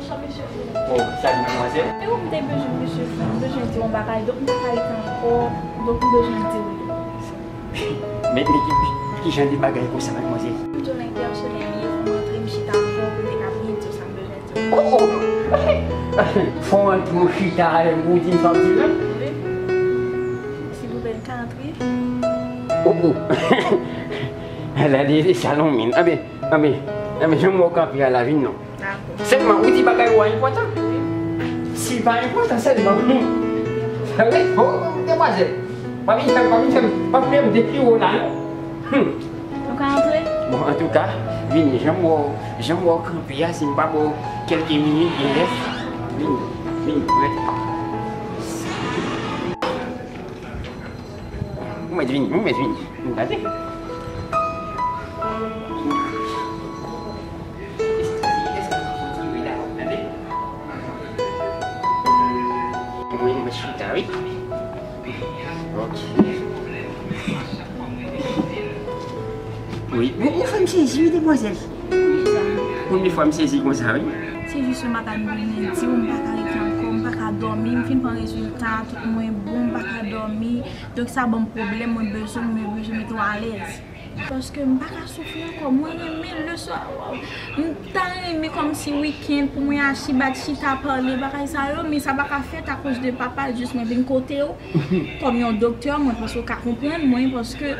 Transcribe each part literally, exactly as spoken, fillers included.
Bonswa, mesye Fred. Oh, salut, mademoiselle. E ou m te bezwen, mesye Fred, m bezwen di w yon bagay, donk m pa ka rete ankò, donk m bezwen di w li. Men, men ki, ki jan de bagay konsa, mademoiselle? M di w nan pèsonèl li ye, fò m antre, m chita avè w pou m te ka byen di w sa m bezwen di w. Oh, oh! Fò w antre, w chita avè m pou w di m sa w di m nan? Wi. Silvouplè, m ka antre? Oh, oh! Ala de, de salon, men. Anben, anben, anben, jan m wè w kanpe a la, vin non. Dakò. Sèlman, ou di bagay ou a enpòtan. Si l pa enpòtan sèlman. Wi, oh, oh, demwazèl. Pa vin fè m, pa vin fè m, pa vin fè m depi wo la, non. Hmm. Nou ka antre? Bon, antouka, vin, jan m wè w, jan m wè w kanpe a, si m pa ba w kèlke minit, gen lè, vin, vin, prèt. Ou mèt vini, ou mèt vini. Vin gade. Mwen, mwen chita, wi. Ok. Wi, ou, ou fè m sezi, wi, demwazèl. Premye fwa m sezi konsa, wi. Se jis yon bagay m bezwen di w, m pa ka rete ankò, m pa ka dòmi, m fin pran rezilta, tout mwen bon, m pa ka dòmi. Donk sa ban m pwoblèm, mwen bezwen, mwen bezwen mete w alèz. Paske m pa ka soufri ankò, mwen renmen leson, m ta renmen kòmsi wikenn pou mwen Achibad chita pale bagay sa yo, men sa pa ka fèt akoz de papa, jis mwen vin kote w kòm yon doktè, mwen panse w ka konprann mwen, paske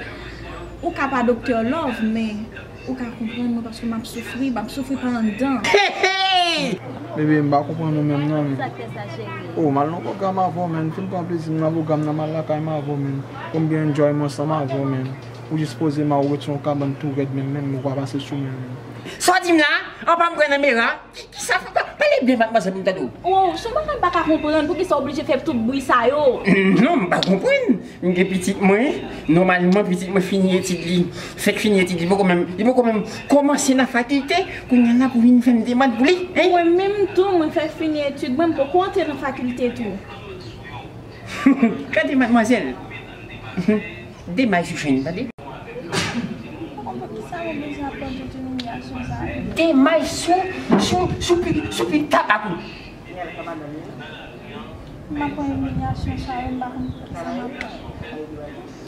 ou ka pa doktè love, men ou ka konprann mwen paske m ap soufri, m ap soufri pa anndan. Hey, hey! Bebe, m pa konprann ou menm non, men. Sa k fè sa, cheri? Oh, m al nan pwogram avè w, men. M fin pran plezi m nan pwogram nan, m al lakay m avè w, men. Pou m byen enjoy mwen ansanm avè w, men. Ou jis poze m a, ou ret sou yon kabann tou rèd, men, men, ou pa pase sou mwen, men. Sa w di m la? An pa m pran nan mera? Ki, ki sa? Pa, pale byen, madmwazèl, pou m tande w. Oh, se yon bagay m pa ka konprann. Poukisa w oblije fè tout bri sa yo? Non, m pa konprann. M gen pitit mwen, nòmalman pitit mwen fini etid li, fèk fini etid li, li poko menm, li poko menm kòmanse nan fakilte, kounye a la pou vin fè m demann pou li, hein? Mwen menm tou, mwen fèk fini etid mwen, m poko antre nan fakilte tou. Gade madmwazèl. Demay sou chen, tande? Poukisa mwen bezwen ap pran tout imilyasyon sa yo? Demay sou, sou, sou pi, sou pi tabak ou. M ap pran imilyasyon sa yo, m pa konn kisa m ap pran.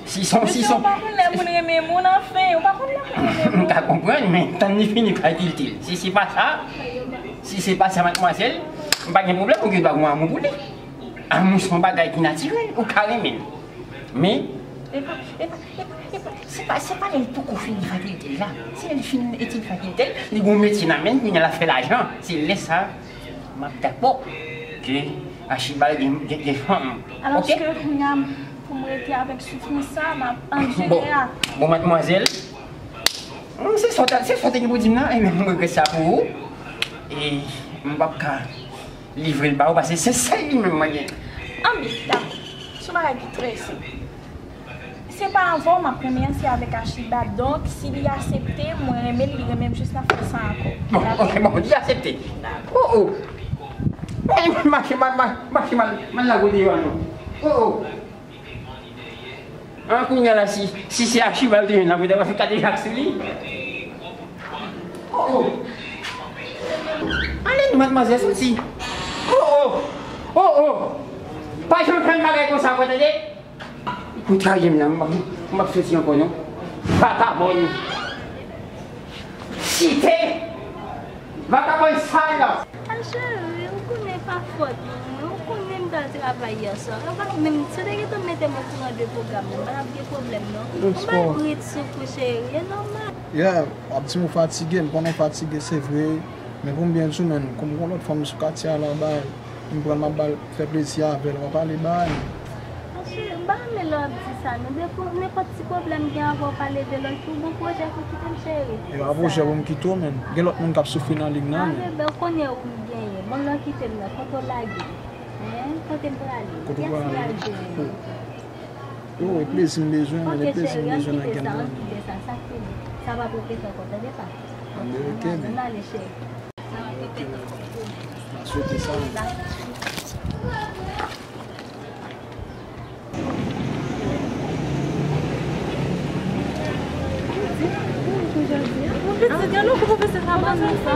Si son, si son. Mesye, ou pa konn lè moun renmen moun, anfen, ou pa konn lè moun renmen moun. M ka konprann, men tann li fini fakilte l. Si se pa sa, si se pa sa, madmwazèl, m pa gen pwoblèm, ou gen dwa gen amou pou li. Amou se yon bagay ki natirèl, ou ka renmen l. Men, epa, epa, epa, epa, se pa, se pa lè l poko fini fakilte l la. Se lè l fin etid fakilte l, li gen yon metye nan men l, kounye a l ap fè lajan. Se lè sa, m ap dakò ke Achibal gen, gen, gen fanm. Alòske kounye a, pou m rete avèk soufrans sa, m ap andire a. Bon, bon, madmwazèl, se sa w ta, se sa w te gen pou di m nan, e men m regrèt sa pou ou. E m p ap ka livre l ba ou, paske se sèl li menm mwen gen. Anben, dakò. Se yon bagay ki trè senp. Se pa avè w m ap renmen an, se avèk Achibad. Donk, si li aksepte, mwen renmen l, li renmen m jis n ap fè san akò. Bon, ok, bon, li aksepte. Dakò. Oh, oh. Ey, mache mal, ma-, mache mal, mal la kote yo a non. Oh, oh. An, kounye a la, si, si se Achibad te jwenn la, pou te pase kadejak sou li. Oh, oh. Ale non, madmwazèl, soti. Oh, oh. Oh, oh. Pa janm fè m bagay konsa ankò, tande? Pou trayi m la, m p ap, m p ap soti ankò, non. Vakabòn. Chite. Vakabòn sal. A cheri, ou konnen pa fòt mwen, ou konnen m t al travay yè swa. Ou pa menm, si w te gentan mete m okouran de pwogram nan, m pa t ap gen pwoblèm non. Ou bay brit sou kou cheri, e nòmal. Yeah, w ap di m ou fatige, m konnen w fatige, se vre. Men pou m byen di w, menn, kòm gon lòt fanm sou katye a la, bay, m pran l, m ap ba l, fè plezi avè l, w ap pale bay. Cheri, m pa renmen lè w ap di sa non. Depi nenpòt ti pwoblèm gen avè w, pale de lòt, si w gon pwojè pou kite m cheri. E pa pwojè pou m kite w, menn. Gen lòt moun k ap soufri nan liy nan, menn. A bebe, ou konnen ou m genyen. Yon lè w kite m nan, kote w lage? Hein? Kote m prale? Kote w prale? Kiyès ki al jere m? Oh. Yo, e plezi m bezwen, men e plezi m bezwen nan game nan. Ok, cheri, ann kite sa, ann kite sa, sa fini. Sa p ap repete ankò, tande pa? Ann ale, cheri. Sa p ap repete ankò. N a swete sa, men. Pitit, gen lòt pwofesè sa pa menm sa.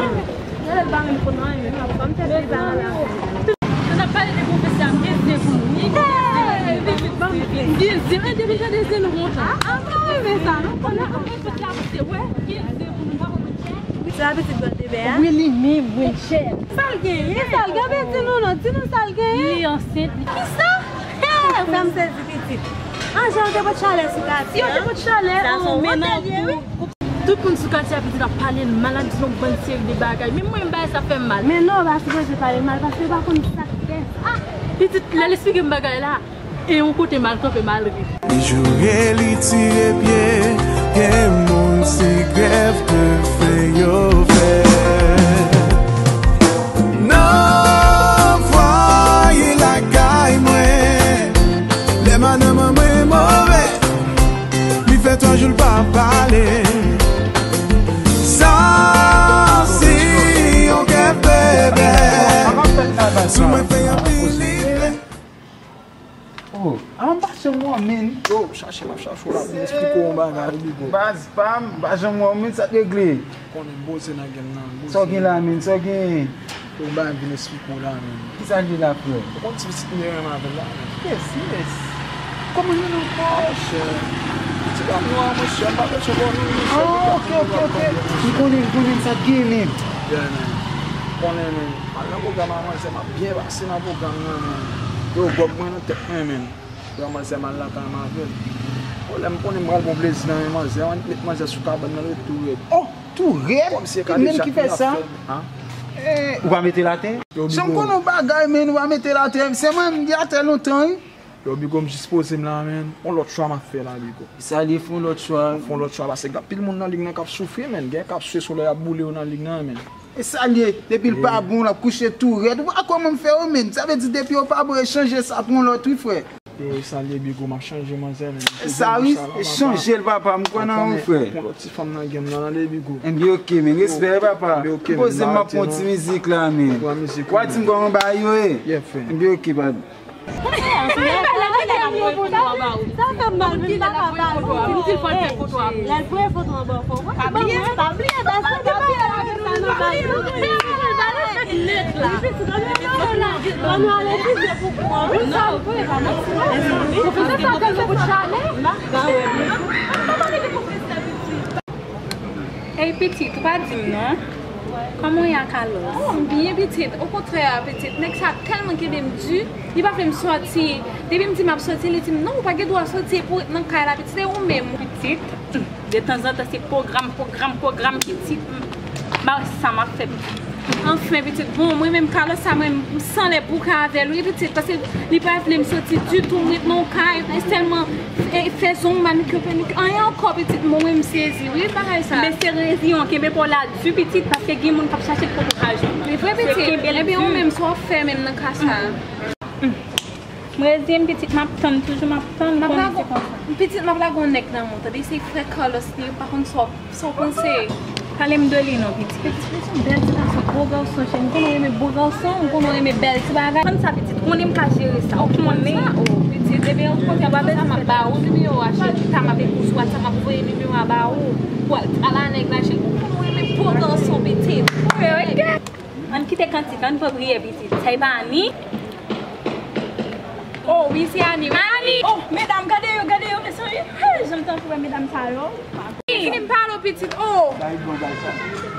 Gade l pa menm konn anyen, pa m fè pli pa la. Lè n ap pale de pwofesè a, m gen zen pou nou. M gen zen, men depi gade zen nou kontan. Ah, ah, mwen renmen sa, nou konnen anpil tout la pouse, wè, gen zen pou nou, pa konn. Se la pitit bòl de bè a? Wi, li menm, wi, chè. Sa l genyen? Sa l genyen? Di nou non, di nou sa l genyen. Li ansent, li. Kisa? Hey, frè m sezi pitit. An, jan w te pot chalè sou katye. Si yo te pot chalè, sa se yon mennaj pou. Tout moun sou katye a pitit ap pale l mal, ap di l yon bann seri de bagay. Menm mwen, bagay sa fè m mal. Men non, w pa sipoze pale l mal, paske w pa konn sa k fè sa. Pitit, lè l esplike m bagay la, e yon kote m al kanpe m al ri. Li joure, li tire pye, gen moun se grèv de fen yo fè. Non, vwaye lakay mwen, lè madanm mwen move, li fè twa jou l pa pale. Sa se yon kè bèbè. Si mwen fè anpil li plè. Oh, a m pa janm wè w, men. Yo, chache m ap chache w la, pou m esplike w yon bagay, wi, bigo. Baz pa m, m pa janm wè w, men sa t regle. Konnen m poze nan game nan, m poze. Sa w gen la, men, sa w gen? Yo, bay m vin esplike w la, men. Kisa l ye la, frè? Ou konn ti pitit m te renmen avè l la, men. Yes, yes. Kòman l rele ankò? Ah, monchè. Ti dam nwa, monchè, m pa bezwen bò nou, monchè. Ah, ok, ok, ok. M konnen, m konnen sa t gen, men. Yeah, men. Konnen, men. Al nan pwogram a manzè, m ap byen pase nan pwogram nan, men. Yo, gòb mwen nan tèt mwen, men. Pran manzè m al lakay m avè l. Bon, lè m konnen m pral pran plezi nan men manzè, m annik met manzè sou kabann nan, l ret tou rèd. Oh, tou rèd? Kòmsi e kadejak li ap fè l. Ou pa mete l atè? Jan m konnen yon bagay, men, ou pa mete l atè. Se mwen, m gen atè lontan, wi. Yo, bigo, m jis poze m la, men. Yon lòt chwa m ap fè la, bigo. Sa l ye, fè yon lòt chwa. Fè yon lòt chwa, paske gen anpil moun nan lig nan k ap soufri, men. Gen k ap swe solèy ap boule yo nan lig nan, men. E sa l ye, depi l pa bon, l ap kouche tou rèd. Ou pa kòman m fè yo, men. Sa vle di, depi yo pa bon, e chanje sa pou yon lòt, wi, frè. Yo, e sa l ye, bigo, m ap chanje manzè, men. E sa, wi, e chanje l, papa, m kwè nan ou, frè. Pran lòt ti fanm nan game nan, ale, bigo. Enben, ok, men, respè, papa. M poze m ap pran ti mizik la, men. W a di m kòman bagay yo ye? Enben, ok, papa. Sa fè m mal, men m pa ka ba nou. Lè l voye foto anba w, fò w pa bliye, pa bliye, pa bliye, pa bliye. Nèt la. Ban nou ale pise pou kou an. Non, ou pa manti, non. Pwofesè sa, gade kout chalè. Ey, pitit, ou pa di m non. Kòman w ye a Carlos? Oh, m byen, pitit. Okontrè, pitit, nèg sa tèlman kenbe m di, li pa vle m sòti. Depi m di m ap sòti, li di m, "Non, ou pa gen dwa sòti, e pou w ret nan kay la, pitit, e ou menm?" Pitit, detanzantan, se pwogram, pwogram, pwogram, pitit. M pa wè sa m ap fè, pitit. Anfen, pitit, bon, mwen menm, Carlos sa, mwen, m sanlè bouke avè l, wi, pitit, paske li pa vle m sòti ditou, m ret nan yon kay, sèlman e, fè zong, manikyo, pedikyo, anyen ankò, pitit, mwen, mwen, m sezi, wi, bagay sa. Men se reziyen w, kenbe pa w la di, pitit, paske gen moun k ap chache kote w ka jwenn. Li vre, pitit. Enben, ou menm, sa w ap fè menm nan ka sa? M reziyen m, pitit, m ap tann, toujou m ap tann, m konnen se konsa. Pitit, m ap lage yon nèg nan men w, tande, se frè Carlos li, m pa konn sa w ap Sa w panse? Pale m de li non, pitit. Pitit, pitit, yon bèl ti gason, gwo gason, cheri. M konnen w renmen bo gason, m konnen w renmen bèl ti bagay. Konn sa, pitit, konnen m ka jere sa, w konnen. Oh, pitit, ebyen, ou konn sa, m ap ba ou nimewo a, cheri. Pita m ap ekri w sou WhatsApp, m ap voye nimewo a ba ou. Pou w al, al a nèg la, cheri. Ou konnen w renmen bo gason, pitit. Ann kite kantik, ann pran priyè, pitit. Sa e pa Ani? Oh, wi, se Ani, wi. Ani! Oh, medam, gade yo, gade yo, mesye. Hey, jan m t anvi wè medam sa yo. Fini m pale w, pitit. Oh!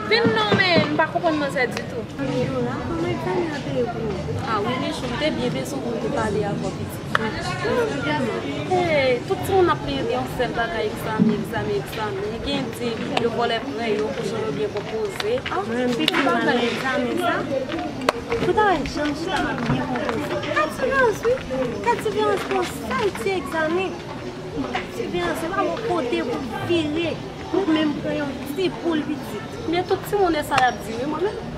Vin non, men, m pa konprann manzè ditou. Yo la, kòman egzamen an te ye pou ou? Ah wi, Michou, m te byen bezwen pou m te pale avè w, pitit. Hey, tout timoun ap plede yon sèl bagay, egzamen, egzamen, egzamen. Gen di yo vòlè prè yo pou jan yo byen konpoze. Ah, mwen menm, pitit, m al nan egzamen sa. Pou ta wè jan chita m ap byen konpoze. Kat diferans, wi. Kat diferans pou yon sèl ti egzamen. Kat diferans, se pa yon kote pou vire, pou menm pran yon ti poul pitit. Men tout timoun e sa y ap di, wi, mwen menm.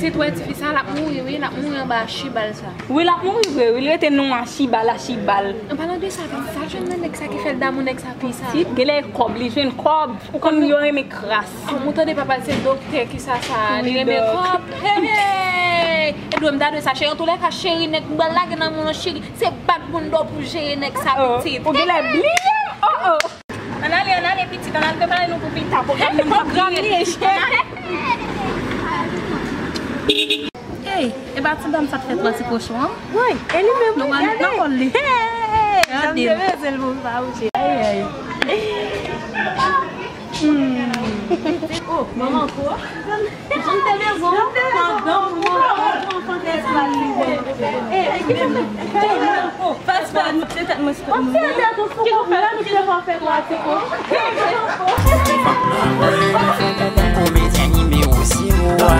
Pitit, ou wè tifi sa, l ap mouri, wi, l ap mouri anba chibal sa. Wi, l ap mouri vre, wi, li rete non a chibal, a chibal. An palan de sa, pitit, sa jwenn nan nèg sa ki fè l damou nèg sa konsa. Pitit, genlè e kòb, li jwenn kòb. Ou konn yo renmen kras. Kòm ou tande papa l se doktè ki sa sa, li renmen kòb. Hey, hey! E dwe m ta dwe sa, cheri. Antoulèka, cheri, nèg m pral lage nan men w, cheri. Se bat bounda w pou jere nèg sa, pitit. Ou genlè bliye m. Oh, oh. Ann ale, ann ale, pitit, ann al prepare nou pou pita. Pwogram nou pap vire. Ey, e pa ti dam sa k fè twa ti kochon an? Woy, e li menm, wi, gade. Nan kòl li. Hey, hey, hey, hey, jan m te bezwen l pou m pa bouje. Ay, ay. Hmm. Oh, manman ko. Jan m te bezwen w pandan moman an, ou anfante espwa li. Hey, hey, hey. Fè espwa nou te tèt mwen. Komedyen nimewo zewo a.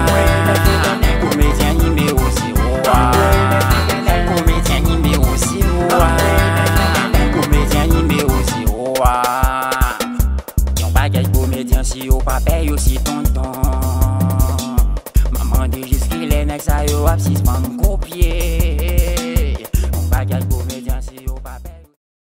Komedyen nimewo zewo a. Komedyen nimewo zewo a. Komedyen nimewo zewo a. Yon pakèt komedyen, si yo pa pè, yo se tonton. M ap mande jis kilè nèg sa yo ap sispann kopye. Yon pakèt